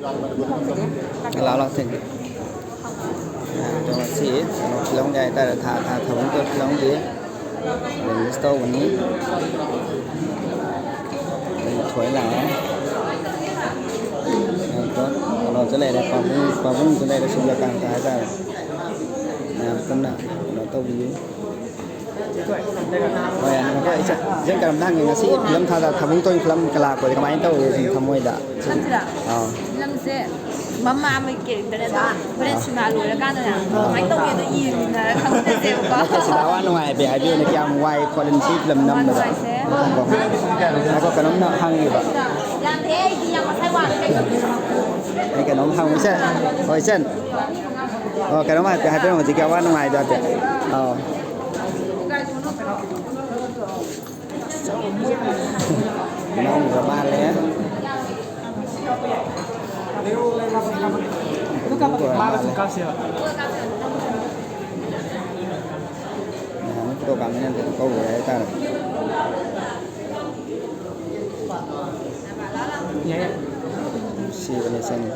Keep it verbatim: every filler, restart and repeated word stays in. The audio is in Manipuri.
ꯂꯥꯛꯑꯣ, ꯂꯥꯛꯑꯣ, ꯊꯦꯡꯀ꯭ꯌꯨ꯫ ꯑꯗꯣ ꯉꯁꯤ ꯀꯩꯅꯣ ꯐꯤꯂꯝꯒꯤ ꯍꯥꯏꯇꯥꯔꯦ, ꯊꯥ ꯊꯥ ꯊꯥꯕꯨꯡ ꯇꯣꯏ ꯐꯤꯂꯝꯒꯤ ꯔꯤꯂꯤꯁ ꯇꯧꯕꯅꯤ꯫ ꯑꯗꯨꯝ ꯊꯣꯏ ꯂꯥꯛꯑꯦ꯫ ꯑꯗꯣ ꯀꯩꯅꯣꯁꯨ ꯂꯩꯔꯦ, ꯄꯥꯕꯨꯡ, ꯄꯥꯕꯨꯡꯁꯨ ꯂꯩꯔꯦ, ꯁꯨꯔꯖꯀꯥꯟꯇ ꯍꯥꯏꯇꯥꯔꯦ꯫ ꯃꯌꯥꯝ ꯄꯨꯟꯅ ꯀꯩꯅꯣ ꯇꯧꯕꯤꯌꯨ꯫ ꯍꯣꯏ, ꯌꯥꯅꯤ꯫ ꯑꯩꯈꯣꯏ ꯏꯆꯟ, ꯏꯆꯟ ꯀꯔꯝꯇ ꯍꯪꯒꯦ, ꯉꯁꯤ ꯐꯤꯂꯝ ꯊꯥꯗ ꯊꯥꯕꯨꯡ ꯇꯣꯏ ꯐꯤꯂꯝ ꯀ ꯂꯥꯛꯄꯁꯦ ꯀꯃꯥꯏꯅ ꯇꯧꯒꯦ ꯁꯨꯝ ꯊꯃꯣꯏꯗ? ꯁꯨꯝ, ꯐꯤꯂꯝꯁꯤꯔ? ꯑꯥ꯫ ꯐꯤꯂꯝꯁꯦ ꯃꯃꯥ ꯑꯃꯒꯤ ꯀꯦꯔꯦꯛꯇꯔ ꯑꯗꯣ ꯍꯣꯔꯦꯟ ꯑꯥ꯫ ꯁꯤꯅꯦꯃꯥ ꯂꯣꯏꯔꯀꯥꯟꯗꯅꯦ ꯑꯥ꯫ ꯀꯃꯥꯏꯅ ꯇꯧꯒꯦꯗꯣ ꯌꯦꯡꯃꯤꯟꯅꯔ ꯈꯪꯃꯤꯟꯅꯁꯦꯕꯀꯣ꯫ ꯅꯠꯇꯦ, ꯁꯤꯗ ꯑꯋꯥ ꯅꯨꯡꯉꯥꯏ ꯍꯥꯏꯐꯦꯠ ꯍꯥꯏꯕꯤꯌꯨꯅꯦ, ꯀꯌꯥꯝ ꯋꯥꯏ ꯈꯣꯠꯂꯤ ꯁꯤ ꯐꯤꯂꯝ ꯑꯋꯥ ꯅꯝꯕꯗ? ꯅꯨꯡꯉꯥꯏꯁꯦ꯫ ꯉꯥꯏꯈꯣ, ꯀꯩꯅꯣꯝ ꯍꯪꯒꯦꯕ꯫ ꯌꯥꯗꯦ, ꯑꯩꯗꯤ ꯌꯥꯝ ꯉꯁꯥꯏ ꯋꯥꯔꯦ ꯀꯩꯅꯣ꯫ ꯑꯩ ꯀꯩꯅꯣꯝ ꯍꯪꯉꯨꯁꯦ꯫ ꯍꯣꯏ, ꯏꯆꯟ꯫ ꯑꯣ, ꯀꯩꯅꯣꯝ ꯍꯥꯏꯐꯦꯠ ꯍꯥꯏꯕꯤꯔꯝꯃꯣ, ꯍꯧꯖꯤꯛꯀꯤ ꯑꯋꯥ ꯅꯨꯡꯉꯥꯏꯗꯣ ꯍꯥꯏꯐꯦꯠ꯫ ꯑꯥꯎ꯫ ꯅꯣꯡꯒ ꯃꯥꯜꯂꯦ꯫ ꯅꯣꯡꯒ ꯃꯥꯜꯂꯦ꯫ ꯃꯌꯥꯝꯅ ꯐꯣꯇꯣ ꯀꯥꯞꯅꯅ ꯀꯧꯔꯦ ꯍꯥꯏꯇꯥꯔꯦ꯫ ꯅꯨꯡꯁꯤꯕꯅꯦ ꯁꯦꯡꯅ꯫